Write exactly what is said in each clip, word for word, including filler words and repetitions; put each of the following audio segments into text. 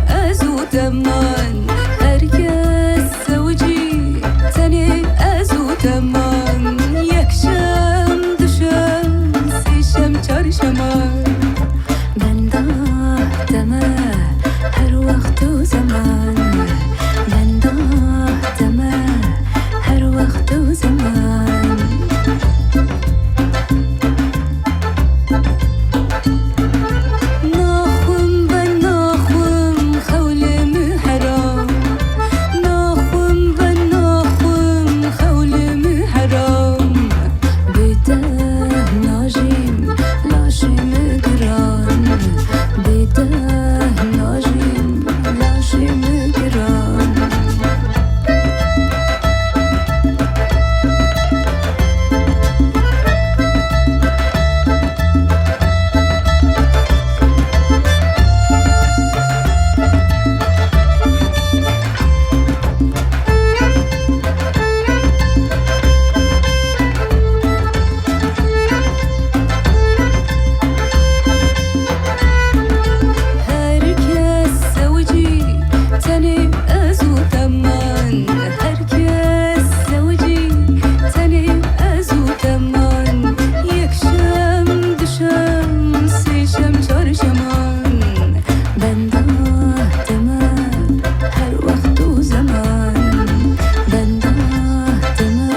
Ez û Teman, her kes zewicî, tenê ez û Teman. Yek şem, du şem, sê şem, çar şeman. Benda te me her wext û zeman. Benda te me her wext û zeman. Naxwim be naxwim, xewlê min heram. Naxwim be naxwim, xewlê min heram. Bê te najîm, laşê min giran. Bê te najîm, laşê min giran. Her kes zewicî, tenê ez û Teman. Her kes zewicî, tenê ez û Teman. Yek şem, du şem, sê şem, çar şeman. Benda te me her wext û zeman. Benda te me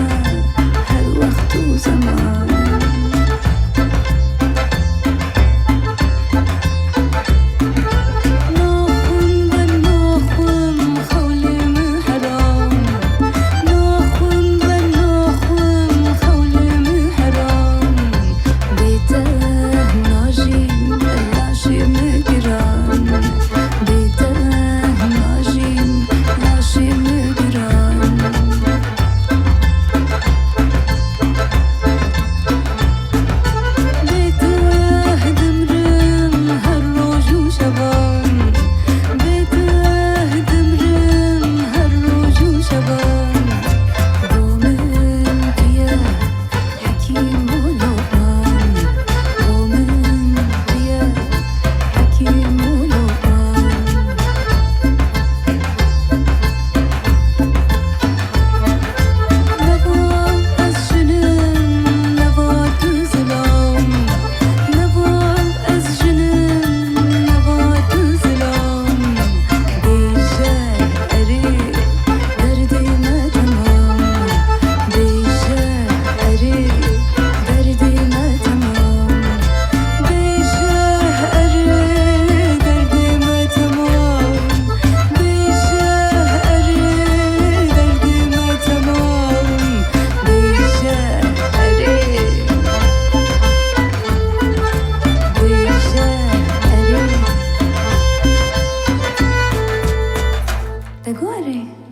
her wext û zeman. Naxwim be naxwim, xewlê min heram. Naxwim be naxwim, xewlê min heram. Bê te najîm, laşê min giran. Bê te najîm, laşê min giran. Bê te dimrim her roj û şevan. Bê te dimrim her roj û şevan. Bo min tu ye Hekîm û Loqman. Bo min tu ye Hekîm û Loqman. Nava ez jin im, nava tu zilam. Nava ez jin im, nava tu zilam. Bêje erê, derdê me temam. Bêje erê, derdê me temam. Bêje erê, derdê me temam. Bêje erê, derdê me temam. Bêje erê. Bêje erê. Te got erê.